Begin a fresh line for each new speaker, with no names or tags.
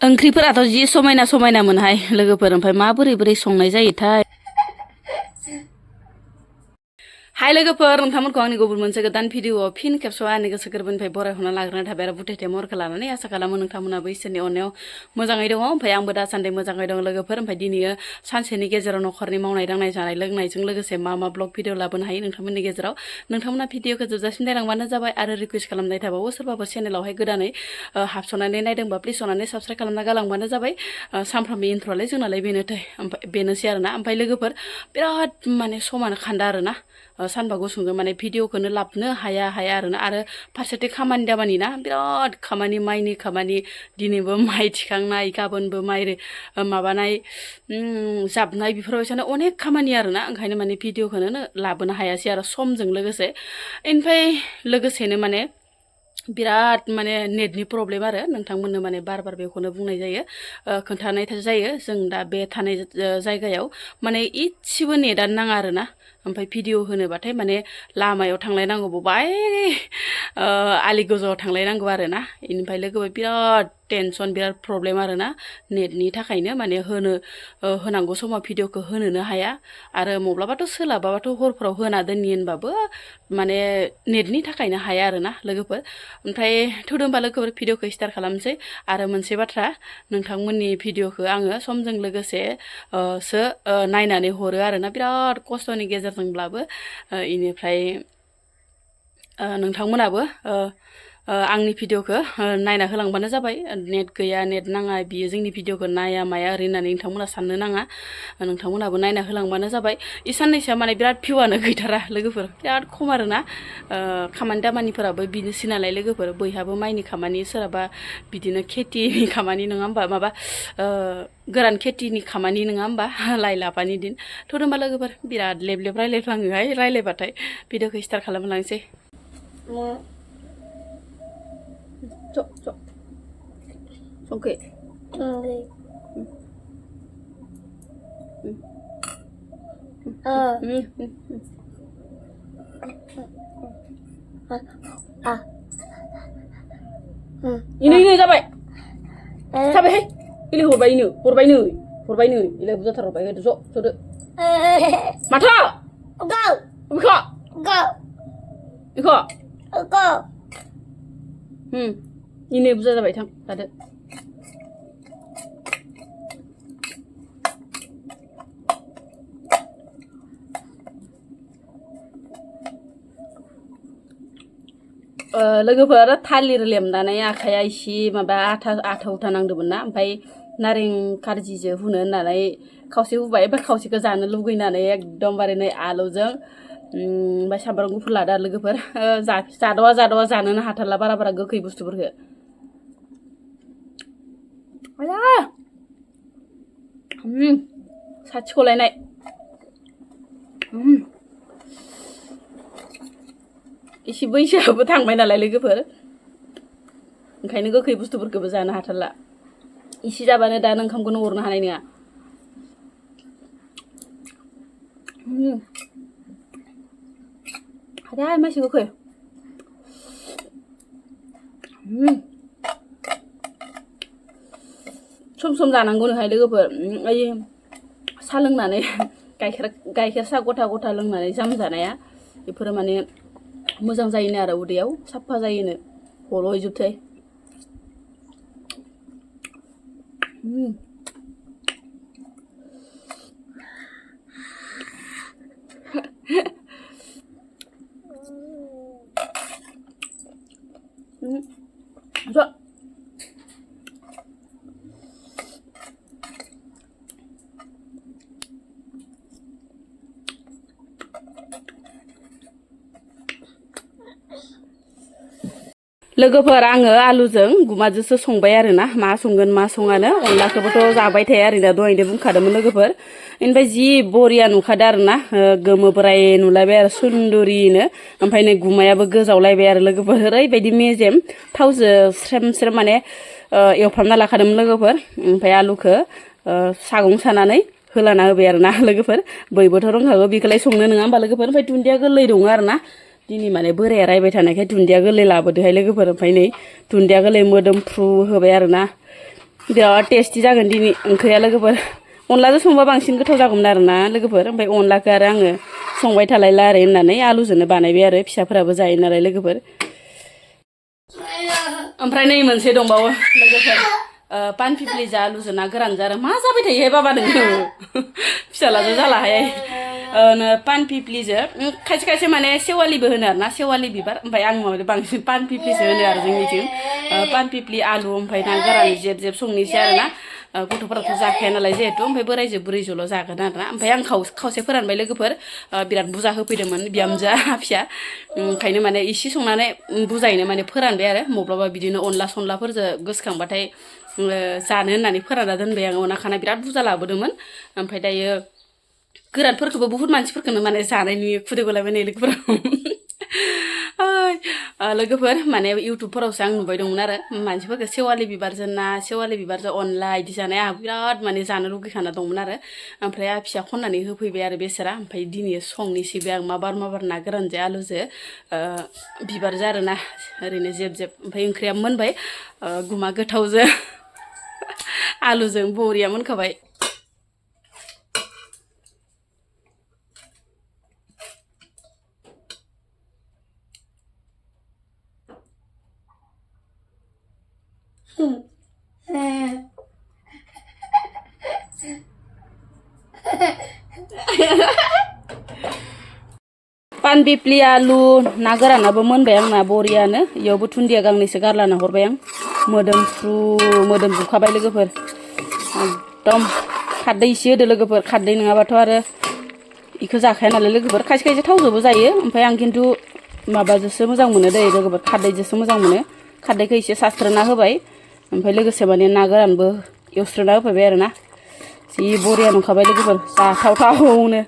ओंख्रिफोराथ' जि समायना समायना मोनहाय लोगोफोर ओमफ्राय माबोरै संनाय जायोथाय हाय लोगोफोर नोंथांमोनखौ आंनि गुबुन मोनसे गोदान भिडिअआव फिन खेबसेबाव आंनि गोसो गोरबोनिफ्राय बरायहरना लाग्रोनाय थाबाय आरो बुथेथे महरखौ लानानै आसा खालामो नोंथांमोनाबो इसोरनि अननायाव मोजाङै दङ ओमफ्राय आंबो दासान्दि मोजाङै दं लोगोफोर ओमफ्राय दिनै सानसेनि गेजेराव न'खरनि मावनाय दांनाय जानाय लोंनायजों लोगोसे मा ब्लग भिडिअ लाबोनो हायो नोंथांमोननि गेजेराव नोंथांमोना भिडिअखौ जोबजासिम नायलांबानो जाबाय आरो रिकुवेस्ट खालामनाय थाबावो सोरबाफोर चेनेलावहाय गोदानै हाबस'नानै नायदोंबा प्लिज अननानै साबस्क्राइब खालामना गालांबानो जाबाय सानफ्रामबो इन्ट्र'आलाय जोंनालाय बेनोसै आरोना ओमफ्राय लोगोफोर बिराद माने समानो खान्दा आरोना सानबा गुसुंजों माने भिडिअखौनो लाबनो हाया आरोना आरो फारसेथिं खामानि दामानि ना बिराद खामानि माइनि खामानि दिनैबो माइ थिखांनाय गाबोनबो माइ माबानाय जाबनाय बेफोरबायदिनो अनेक खामानि आरोना ओंखायनो माने भिडिअखौनो लाबोनो हायासै आरो समजों लोगोसे ओमफ्राय लोगोसेनो माने बिराद माने नेटनि प्रब्लेम आरो नोंथांमोननो माने बार बेखौनो बुंनाय जायो खोन्थानाय जायो जों दा बे थानाय जायगायाव माने इसेबो नेटानो नाङा आरोना ओमफ्राय भिडिअ होनोबाथाय माने लामायाव थांलायनांगौ बबाय आलि गोजौआव थांलायनांगौ आरोना इनिफ्राय लोगोफोर बिराद टेनसन बिराद प्रब्लेम आरोना नेटनि थाखायनो माने होनांगौ समाव भिडिअखौ होनोनो हाया आरो माब्लाबाथ' सोलाबाबाथ' हरफ्राव होना दोननि होनबाबो माने नेटनि थाखायनो हाया आरोना लोगोफोर ओमफ्राय थौदोंबा लोगोफोर भिडिअखौ स्टार्ट खालामनोसै आरो मोनसे बाथ्रा नोंथांमोननि भिडिअखौ आङो समजों लोगोसे सो नायनानै हरो आरोना बिराद खस्थ'नि गेजेरजोंब्लाबो इनिफ्राय नोंथांमोनाबो आंनि भिडिअखौ नायना होलांबानो जाबाय नेट गैया नेट नाङा बियो जोंनि भिडिअखौ नाया माया ओरै होननानै नोंथांमोना साननो नाङा नोंथांमोनाबो नायना होलांबानो जाबाय इ साननैसोआ माने बिराद भिउआनो गैथारा लोगोफोर बिराद खम आरोना खामानि दामानिफोराबो बिनोसै नालाय लोगोफोर बयहाबो माइनि खामानि सोरहाबा बिदिनो खेथिनि खामानि नङा होमबा माबा गोरान खेथिनि खामानि नङा होमबा लाइ लाफानि दिन थ' होनबा लोगोफोर बिराद लेब रायलायफ्लाङोहाय रायलायबाथाय भिडिअखौ स्टार्ट खालामलांसै संख्रि इनो जाबाय जाबायहाय इले हरबायनो इले बुजाथारबाय होदो ज' ज'दो माथो इखो इनो बुजा जाबाय थां लादो लोगोफोर थालिर लेमनानै आखाइया इसे माबा आथा नांदोंमोन ना ओमफ्राय नारें खारजिजों हुनो होननानै खावसे हुबाय ओमफ्राय खावसेखौ जानो लुगैनानै एकदमबारे नै आलुजों ओमफ्राय सामब्राम गुफुर लादो आरो लोगोफोर जादावा जानोनो हाथारला बारा गोखै बुस्थुफोरखौ साथिख'लायनाय एसे बैसोआबो थांबाय नालाय लोगोफोर ओंखायनो गोखै बुस्थुफोरखौबो जानो हाथारला इसे जाबानो दा ओंखामखौनो हरनो हानाय नङा हाय मानसि गोखै सम जानांगौनोहाय लोगोफोर ओइ साहा लोंनानै गाइखेर साहा गथा लोंनानै जाम जानाया बेफोरो माने मोजां जायोनो आरो उदैयाव साफा जायोनो गल'हैजोबथाय लोगोफोर आङो आलुजों गुमाजोंसो संबाय आरोना मा संगोन मा सङानो अनलाखौबोथ' जाबाय थाया ओरैनो दहायनो बुंखादोंमोन लोगोफोर ओमफ्राय जि बरिया नुखादों आरोना गोमो बोराय नुलायबाय आरो सुन्दुरिनो ओमफ्राय नै गुमायाबो गोजावलायबाय आरो लोगोफोर ओरैबायदि मेजेम थावजों स्रेम माने एवफ्रामना लाखादोंमोन लोगोफोर ओमफ्राय आलुखौ सागं सानानै होलाना होबाय आरोना लोगोफोर बयबोथ' रोंखागौ बेखौलाय संनो नङा होमबा लोगोफोर ओमफ्राय दुन्दिया गोरलै दङ आरोना दिनै माने बोराया रायबाय थानायखाय दुन्दिया गोरलै लाबोदोहाय लोगोफोर ओमफ्राय नै दुन्दिया गोरलै मोदोमफ्रु होबाय आरोना बिराद टेस्टि जागोन दिनै ओंख्रिया लोगोफोर अनलाजों संबा बांसिन गोथाव जागौमोन आरोना लोगोफोर ओमफ्राय अनलाखौ आरो आङो संबाय थालायला आरो होननानै आलुजोंनो बानायबाय आरो फिसाफोराबो जायो नालाय लोगोफोर ओमफ्राय नै मोनसे दंबावो लोगोफोर पान पिप्लिजों आलुजों ना गोरानजों आरो मा जाबाय थायोहाय बाबा नोङो फिसालाजों जालाहाय पान पिप्लिजों खायसे खायसे माने सेवालिबो होनो आरोना सेवालि बिबार ओमफ्राय आं माबादि बांसिन पान पिप्लिसो होनो आरो जोंनिथिं पान पिप्लि आलु ओमफ्राय ना गोरान जेब जेब संनोसै आरोना गथ'फोराथ' जाखाया नालाय जिहेथु ओमफ्राय बोराइजो बुरैजोल' जागोन आरोना ओमफ्राय आं खावसे फोरानबाय लोगोफोर बिराद बुरजा होफैदोंमोन बिहामजोआ फिसा ओंखायनो माने इसे संनानै बुजायनो माने फोरानबाय आरो माब्लाबा बिदिनो अनला संलाफोरजों गोसोखांबाथाय जानो होननानै फोरानना दोनबाय आङो अना खाना बिराद बुरजा लाबोदोंमोन ओमफ्राय दायो गोरानफोरखौबो बुहुत मानसिफोरखौनो माने जानाय नुयो खुदैगलायबाय लोगोफोराव लोगोफोर माने इउटुबफोरावसो आं नुबाय दंमोन आरो मानसिफोरखौ सेवालि बिबारजों ना सेवालि बिबारजों अनला इदि जानाय आंहा बिराद माने जानो लुगैखाना दंमोन आरो ओमफ्राय आंहा फिसा खननानै होफैबाय आरो बेसोरा ओमफ्राय दिनै संनोसैबो आं माबार ना गोरानजों आलुजों बिबारजों आरोना ओरैनो जेब जेब ओमफ्राय ओंख्रिया मोनबाय गुमा गोथावजों आलुजों बरिया मोनखाबाय पान पिप्लि आलु ना गोरानाबो मोनबाय आंना बरियानो इयावबो दुन्दिया गांनैसो गारलाना हरबाय आं मोदोमजोबखाबाय लोगोफोर एकदम खारदै इसे होदो लोगोफोर खारदै नङाबाथ' आरो इखौ जाखाया नालाय लोगोफोर खायसे खायसे थावजोंबो जायो ओमफ्राय आं खिन्थु माबाजोंसो मोजां मोनो दै लोगोफोर खारदैजोंसो मोजां मोनो खारदैखौ इसे सास्रोना होबाय ओमफ्राय लोगोसे माने ना गोरानबो एवस्रोना होफैबाय आरोना जि बरिया नंखाबाय लोगोफोर जाथावथावनो